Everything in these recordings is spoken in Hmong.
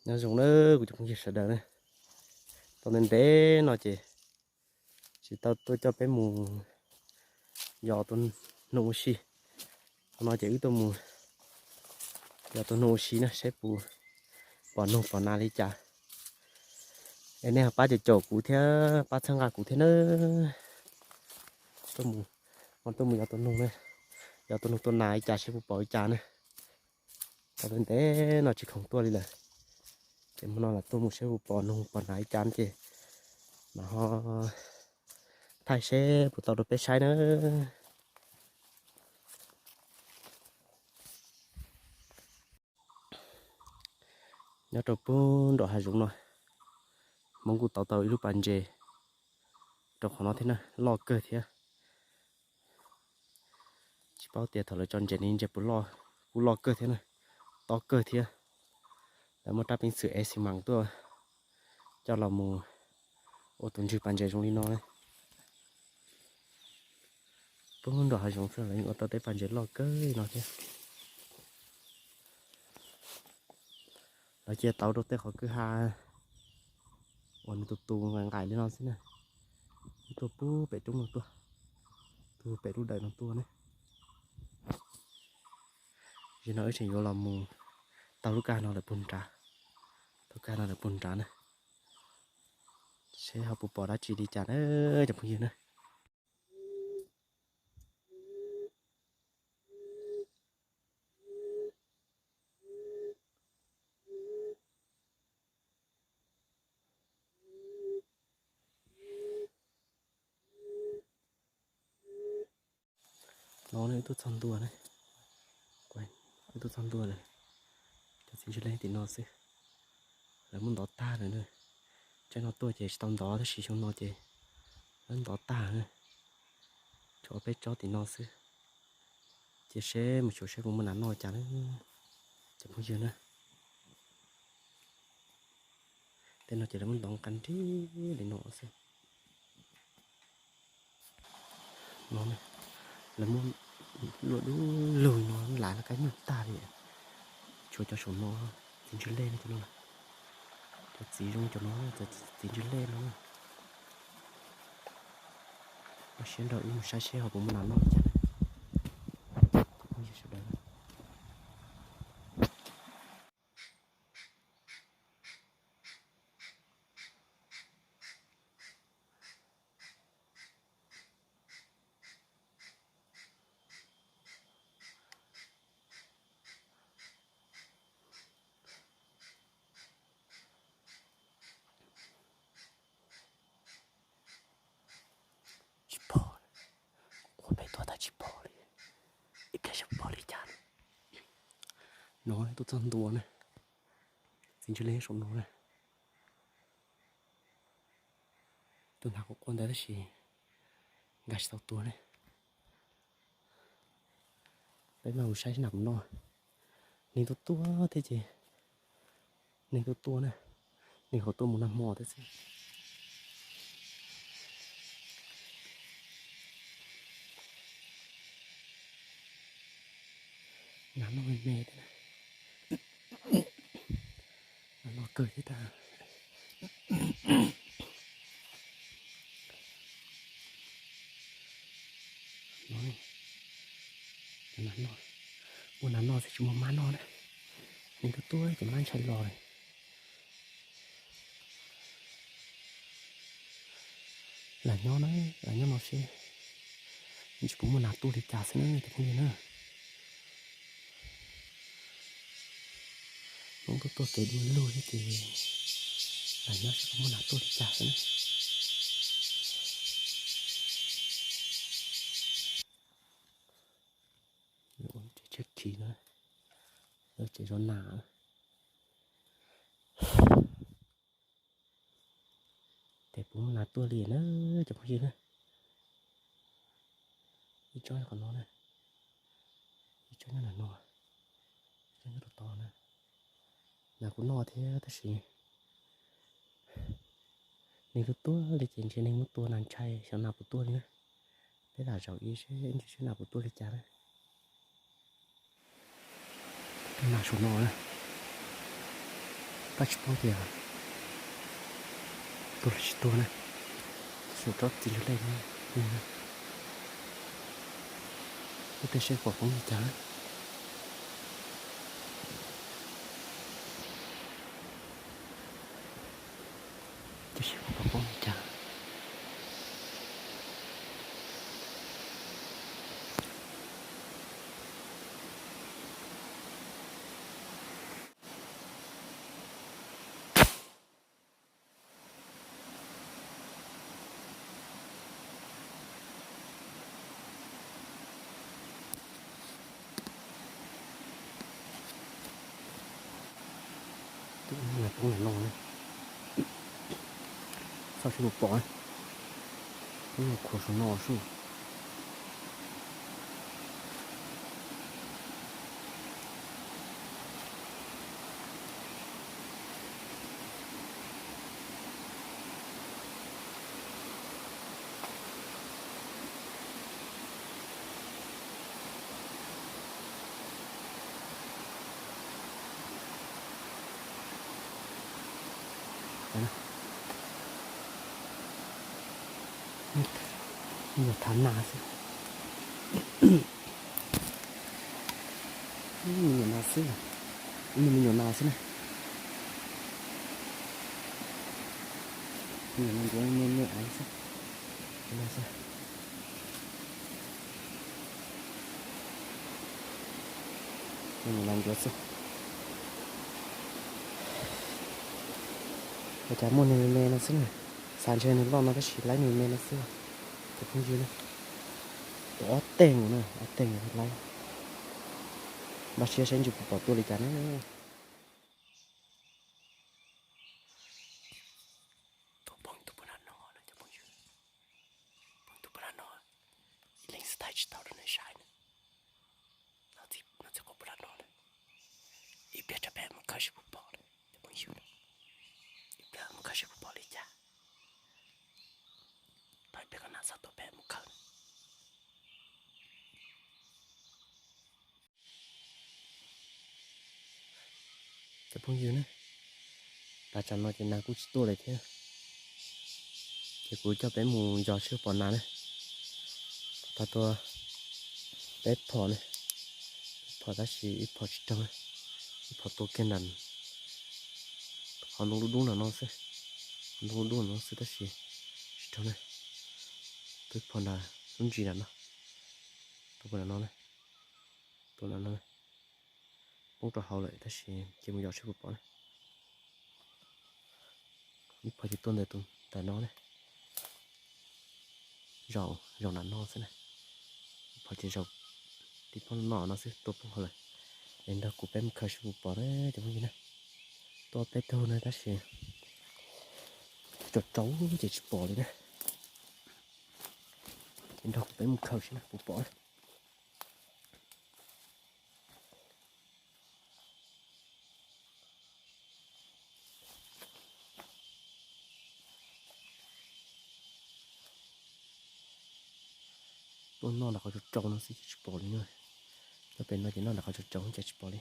Nyob zoo na kuv cov phooj ywg sawv daws na, tau ntev ntev no ces tsis tau tuaj coj peb mus yos tus noog ua si. Qhov no ces wb tuaj mus yos tus noog ua si na seb puas pom noog pom nas li cas. Es nej ho pab caum caum kuv thiab pab txhawb nqa kuv thiab na. Tuaj mus, tuaj mus yos tus noog na, yos tus noog tua nas li cas seb puas pom li cas na. Tau ntev ntev no tsis khoom tuaj li lawm, ces hmo no lam tuaj mus seb puas pom noog pom nas li cas ces mam ho thaij seb puas tau rau peb saib na. Nyob rau pug nram hav zoov no, Hmoob kuj tau tau ib lub pas ntses rau qhov no thiab na, loj kawg thiab. Tsis paub tias thaum lawv tso ntses ne ntses puas loj, kuj loj kawg thiab na, tob kawg thiab. Lawv muaj rab peev xwm ev xi mas tuaj coj los mus ua tus ntswg pas ntses zoo li no. Pug nram hav zoov xwb lawv yeej ua tau tej pas ntses loj kawg li no thiab. Lawv cia tau rau tej qhov kwj ha uas nws tus tus nqaim nqaim li no xwb na. Tuaj pug pem roob no tuaj, tuaj pem lub dawm no tuaj ne. Zaum no wb tseem yuav los mus taug lub kaj no lawm puag nrad, taug kaj no lawm puag nrad na, seb ho puas pom dab tsi li cas na cov phooj ywg na. No ne wb tuaj txog ntua ne, wb tuaj txog ntua lawm. Cov txiv ntswg leej tim no xwb, lawv muab ntov tag lawm na. Tsob no tuaj ces tsis tau ntov tab sis xyoo no ces lawv ntov tag na. Tshuav peb tsob tim no xwb. Cia seb mus xyuas seb puas muaj nas noj cas na cov phooj ywg na. Tej no ces lawv muab ntov nqa nrib li no xwb. No, lawv muab luaj dub lug no lav no kab nyuj tag li. Tshuav cov saum no, txiv ntswg lej no cov no, cov txiv zoo cov no, cov txiv ntswg lej no. Ua siab nrog wb mus saib seb ho puas muaj nas noj li cas. Cov phooj ywg sawv daws. Tsis pom, kuv qhuav pem tuaj tas tsis pom li, ib pliag seb pom li cas. No tuaj txog ntua na, txiv ntswg lej saum no na. Tus hnav quav quaj ntawd tab sis nkag tsis tau tua ne. Peb mam mus saib seb nas puas noj. Neeg tuaj tuaj thiab ces, neeg tuaj tuaj na, neeg ho tuaj mus nag hmo thiab xwb. Nas noj me me thiab na. Nas noj kawg thiab tag. Nas noj, ua nas noj xwb tsis muaj mab noj na. Neeg tuaj tuaj ces mab ntshai los li. Lam nyob na, lam nyob no seb tsis pom muaj nas tuaj li cas xwb na cov phooj ywg na. Hmoob tuaj tuaj kev dua lug thiab ces lam nyob seb puas muaj nas tuaj li cas xwb na. Tsev tsheb khiv na, tsev zov nas. Ces puas muaj nas tuaj li na cov phooj ywg na. Ib tsob qhov no na, ib tsob nyob ntawm no, ib tsob nyob rau tod na. Nas kuj noj thiab tab sis neeg tuaj tuaj li ces ntshe neeg muab tua nas ntshai xyov nas puas tuaj li na. Peb lam zaum ib seb ntsis seb nas puas tuaj li cas na. Nas saum no na. Koj tsis paub tias tuag los tsis tuag na, xyuas rab txiv lub lej no, ub, tej seb puas poob li cas na. Tej seb puas poob li cas. Tus no poob lam no na, xauj seb puas pom, poob lam khuam saum no sub. Me nyuam thav nas xwb. Me nyuam nas xwb, me nyuam nas xwb na. Me nyuam nas ncuav me me av xwb. Nas xwb. Me nyuam nas ncuav xwb. Ua cas muaj nws me me no xwb na. Xav ntshe nws loj no tab sis laib nws me me no xwb. Cov phooj ywg na, ob teg nkaus na, ob teg nkaus laib. Npaj siab saib ntshe puas pom tuaj li cas na. Tuaj poob tus puag nram no na cov phooj ywg. Poob tus puag nram no, ib leeg xwb thaij tsis tau rau nej saib na. No txij qhov puag nram no na. Ib pliag rov peb mus khawb seb puas pom na cov phooj ywg. Ib pliag mus khawb seb puas pom li cas. Thaum ib pliag koj nam txog tuaj peb mus khawb. Cov phooj ywg na, tas tsam no ces nas kuj tsis tuaj lawm thiab. Ces kuv coj peb mus yos seb puas pom nas na. Tau tua peb phom na, ib phom tab sis ib phom tsis raug na, ib phom tua kiag nram qhov ntoo dub dub nram no xwb, qhov ntoo dub dub nram no xwb tab sis tsis raug na. Tua ib phom nram lub ntsis nram no, tua puag nram no na, tua nram no, poob rau hauv lawm tab sis ces mus yos seb puas pom na. Ib phom ces tuaj ntawm tus ntawm no ne, zaum zaum nram no xwb na. Ib phom ces zaum tib phom no no xwb, tua poob hauv lawm. Es nrog kuv peb mus khaws seb puas pom na cov phooj ywg na. Tua peb tug na tab sis tsaus tsaus ces tsis pom li na. Es nrog kuv peb mus khaws seb na puas pom na. Tuaj noj nram qhov tsaus tsaus no xwb ces tsis pom li na. Nyob pem no ces noj nram qhov tsaus tsaus ces tsis pom li.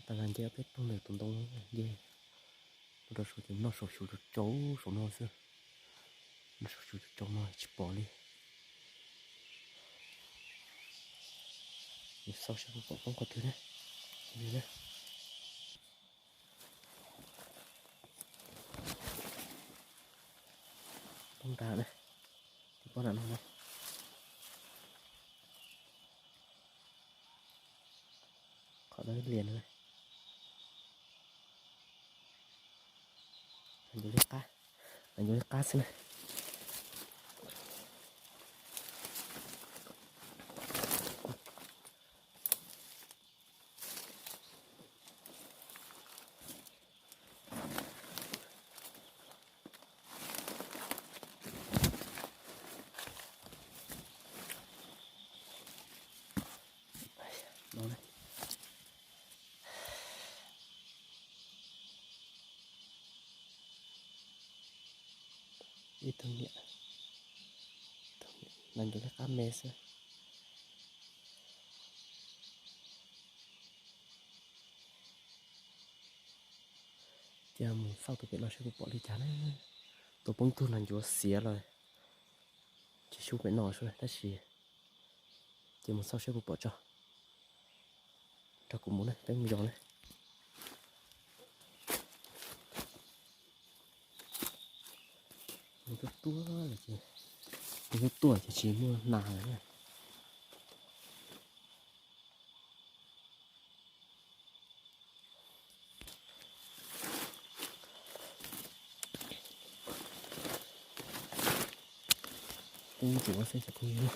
Tab sis nce peb tug ntawm tus ntoo nce mus rau saum ces noj saum xyuv tsaus tsaus saum no xwb. Noj saum xyuv tsaus tsaus no tsis pom li. Xauj seb puas pom poob qhov twg na. Poob nrad na, poob nram no na. Qhov no lias na. Ncuav li qab, ncuav li qab xwb na. No na. Ib tug niam, nas ncuav liab qab me xwb. Cia mus xauj tus pem no seb puas pom li cas na. Tus poob tug nas ncuav xiav los tsis xyuv pem no xwb tab sis cia mus xauj seb puas pom tso. Nrog kuv mus na, peb mus yos na. Tuaj tuaj ces, tuaj tuaj ces tsis muaj nas lawm na. Peb ntsuav xwb cov phooj ywg.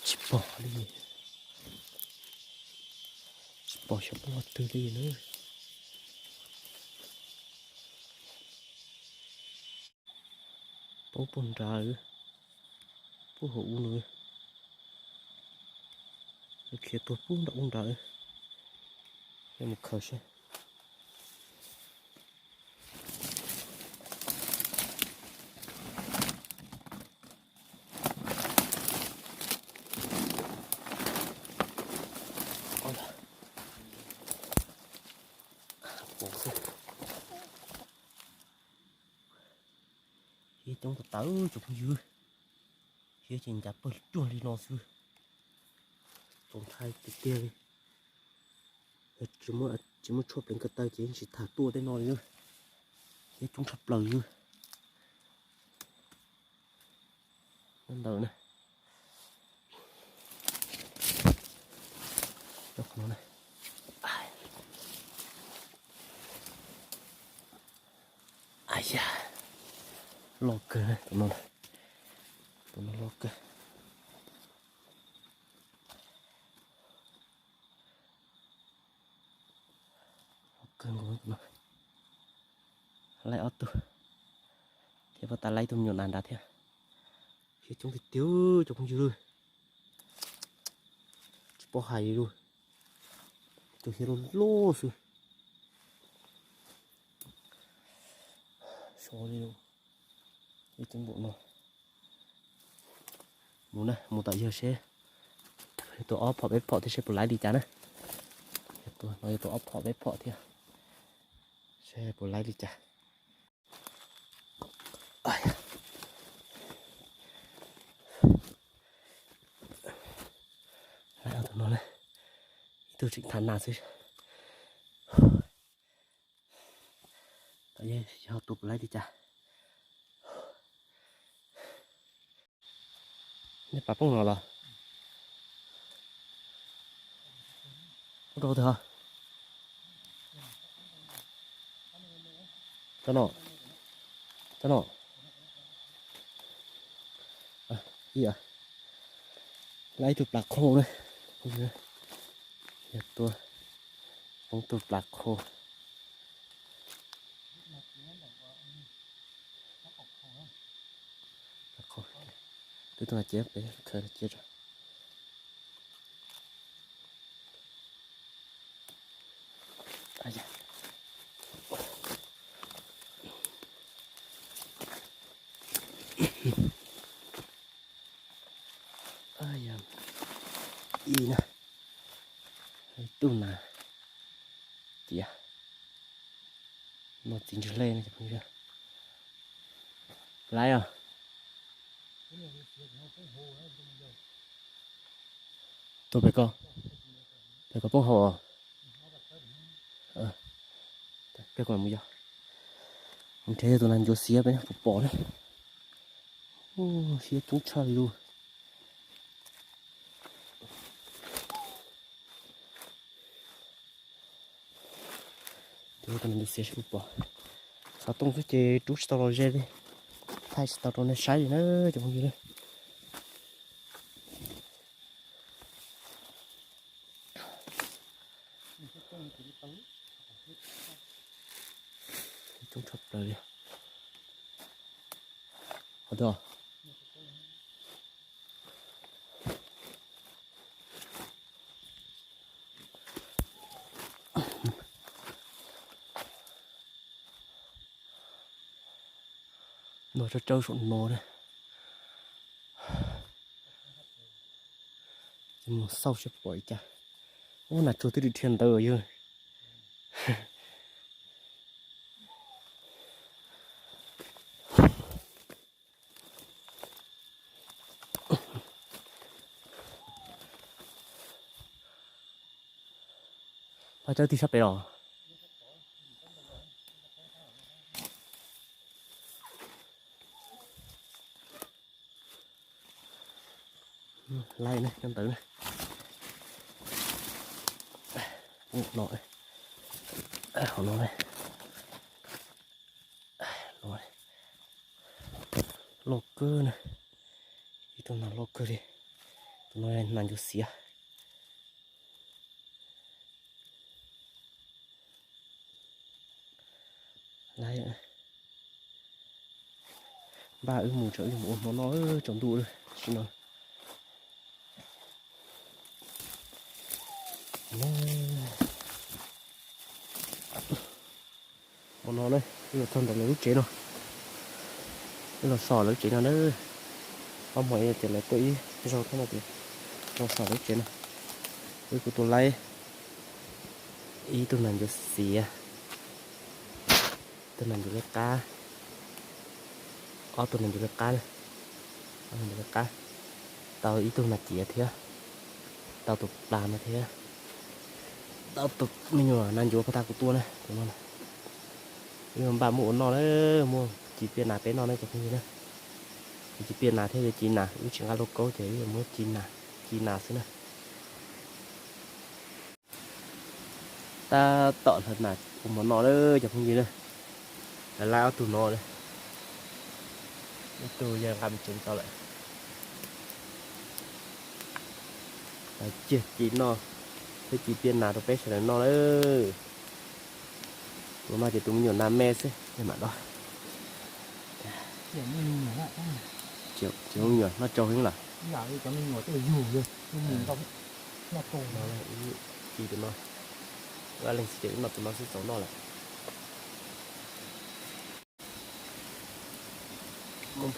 Tsis pom li, tsis pom xyov poob qhov twg li na. Poob puag nrad, puag hauv ub no. Khiav tuag puag nram ub nrad. Mus khaws seb. Hiav coob tas tawv cov phooj ywg. Hiav ces ncav pawg cuag li no xwb. Txaus ntshai tiag tiag li. Tsis muaj tshuaj pleev ko taw ces tsis tham tuaj tej no li. Hiav coob tshaj plaws li. Ntawm na. Loj kawg tus no, tus no loj kawg. Loj kawg nkaus tus no. Laib ob tug thiab, puas tas laib tus me nyuam nas nrad thiab. Hiav coob tiag tiag cov phooj ywg. Tsis paub hais li lawm. Tus hiav loj loj xwb. Sov li lawm. Ib coob npaum no. Mus na, mus tom yawg seb. Yog tus ob phom peb phom thiab seb puas laib li cas na. Yog tus no yog tus ob phom peb phom thiab, seb puas laib li cas. Laib tus no na, ib tug tseem tham nas xwb. Tom yawg seb ho tus puas laib li cas. Nej pab poob no los? Poob rau twg? Cov no, cov no. Ib, laib ib tug plas qhua na. Yog tua, poob tug plas qhua. Twb tus no ces peb khaws no cia tso. Ib na, ib tug na, tias no txiv ntswg hle no cov phooj ywg. Laib os. Tus pem ko, pem ko poob hauv os. Peb kuv mus yos. Nrhiav tus nas ncuav xiav peb puas pom na. Hiav coob tshaj li lawm. Tus nas ncuav xiav seb puas pom. Xov tooj xwb ces rub tsis tau los ze li. Thaij tsis tau rau nej saib li na cov phooj ywg. Ntog. Ntog tsawb tsawb saum no na. Mus xauj seb pom li cas. Ub, nas tsuag twb dhia ntawd yog. Pab tsawb tig sab pem los. Laib na, cov ntawd na. No, hauv no, no, loj kawg na. Ib tug nas loj kawg li. Tus no nas ncuav xiav. Laib, npaj wb mus tso, wb mus ua hmo noj tsaus ntuj lawm sim no. Hmo no na, wb los txog ntawm lawv lub tsev no. Wb los so lawv lub tsev no na. Ob hmo no ces lawv tuaj ib zaug thiab no ces los so lawv lub tsev no. Wb kuj tua laib ib tug nas ncuav xiav, tug nas ncuav liab qab, ob tug nas ncuav liab qab, ob tug nas ncuav liab qab, tau ib tug nas ciav thiab, tau tus plas no thiab, tau tus me nyuam nas ncuav pag tag kuv tua na, tus no na. Wb npaj muab ua noj na, muab ci piaj nas peb noj na cov phooj ywg na. Ci piaj nas thiab yuav ci nas, wb tsis nqa lauj kaub ces wb yuav muab ci nas, ci nas xwb na. Tab tom hlawv nas ua hmo noj na cov phooj ywg na. Lawv laib ob tug no, ib tug yog nqa mus tsev tau lawm. Lawv ciag ci noj, thiab ci piaj nas rau peb sawv daws noj lawm. Tus no ces tus me nyuam nas me xwb, mam do. Cov me nyuam noj tsau heev lawm. Ci tus no, leej xwb ces wb noj tus no xwb txaus noj lawm. Tsis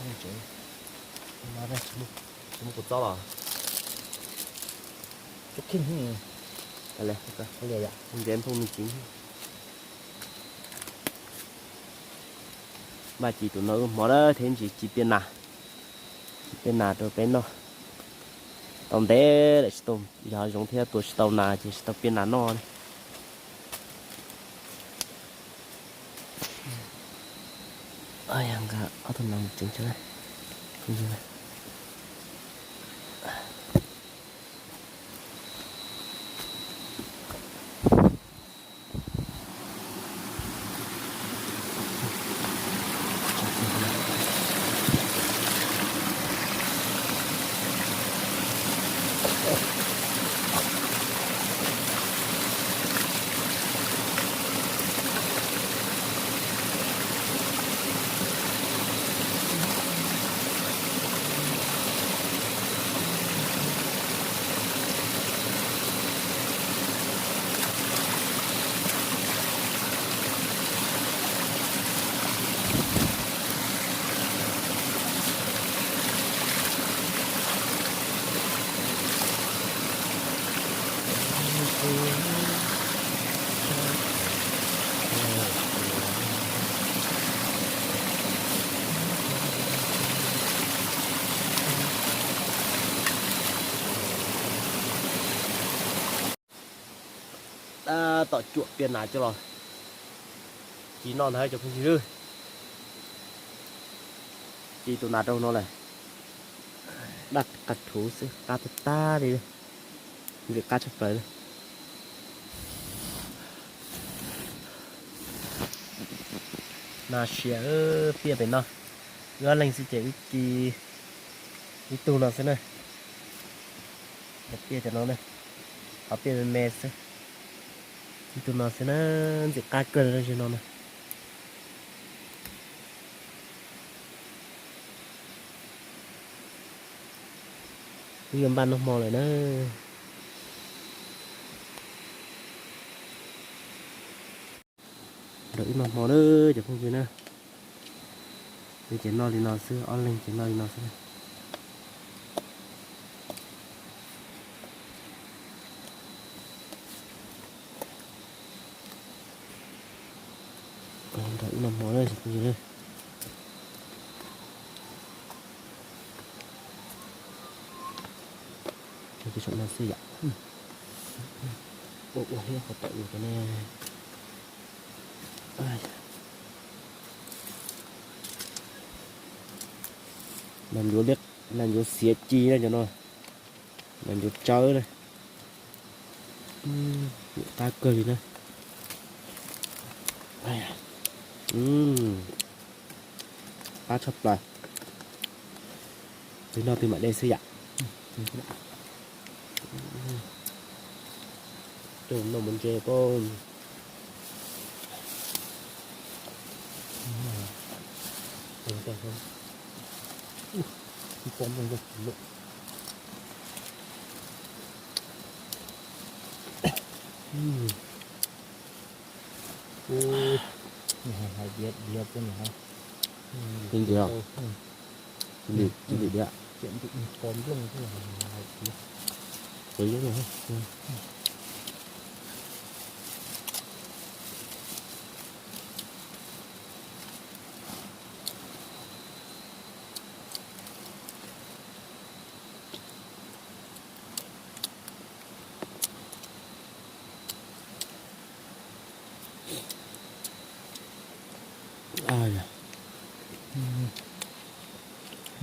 muaj kua txob los? Ntxeev phooj me ntxiv. Npaj ci tus no wb hmo na thiab ntsis ci piaj nas, ci piaj nas rau peb noj. Tau ntev lawm tsis tau, yog zoov thiab tua tsis tau nas ces tsis tau piaj nas noj na. Yog nqa ob tug no mus tsev tso na. Tab tom cuam piaj nas coj los ci noj ntag cov phooj ywg. Ci tus nas rau no lawm, daj qas rhuv xwb, qab tag tag li, ntxim qab tshaj plaws li. Nas siav piaj pem no, wb ob leeg xwb ces wb ci ib tug no xwb na. Piaj cov no na, qhov piaj me me xwb. Ib tug no xwb na, ntxim qab kawg li no na. Twb yuav npaj noj hmo lawm na. Nrog ib noj hmo na cov phooj ywg na. Peb ces noj li no xwb, ob leeg ces noj li no xwb na. Nrog ib noj hmo na cov phooj ywg na. Saum no xwb yom. Ua ua thiab qhov tom ua rau ne. Nas ncuav liab, nas ncuav xiav ci na cov no. Nas ncuav tsawb na. Qab kawg li na. Qab tshaj plaws. Twg noj twg mam de xwb yom. Coj noj mov ntse pob. Ntxiv, ntxiv diam.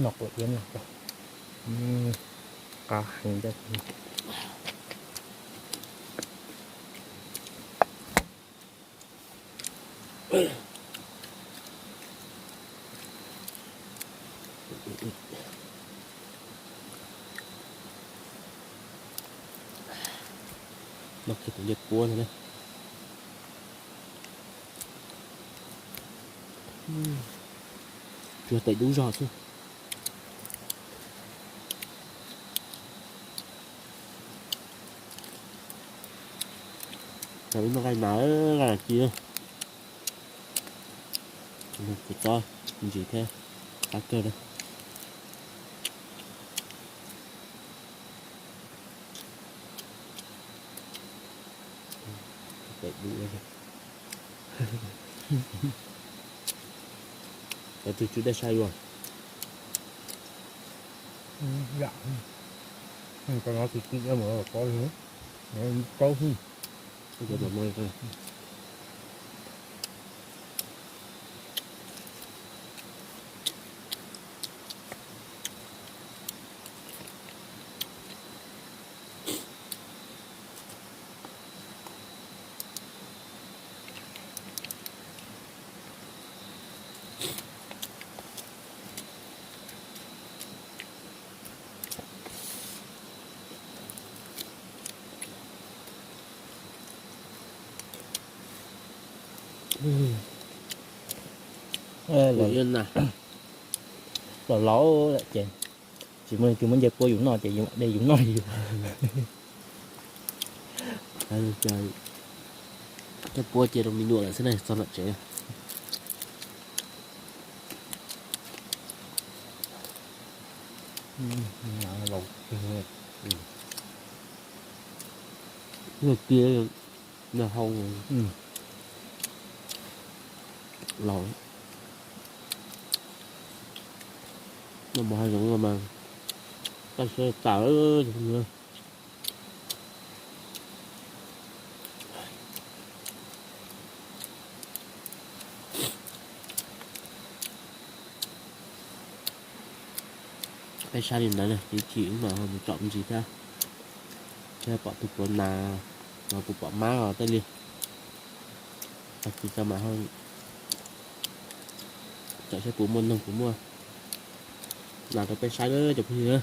Noj quav iab no, qab heev thiab. Noj kiag tus ncej puab no na. Tsuas tes dub zog xwb. Noj nqaij nas, nqaij nas ci. Kuv txob ntsis thiab, qab kawg na. Cov twg tsis dej sai yuav. Cov no tsis tsis dej mus paub li, paub xwb. Los laus lawm ces tsis muaj leej twg muab ncej puab yus noj ces yus mam de yus noj yus. Ncej puab cia rau me nyuam lawm xwb ne, txog nram tsev. Yog tiag, nag hau los noj mov hav zoov no mas taj siab tas. Peb saib li ntawd, ib chim wb mam ho mus tsom ntsis thiab, thiab pom tus puav nas, no kuv pom mab os tej li. Tag kis tso mam ho tsom saib puas muaj noog puas muaj nas rau peb saib na cov phooj ywg.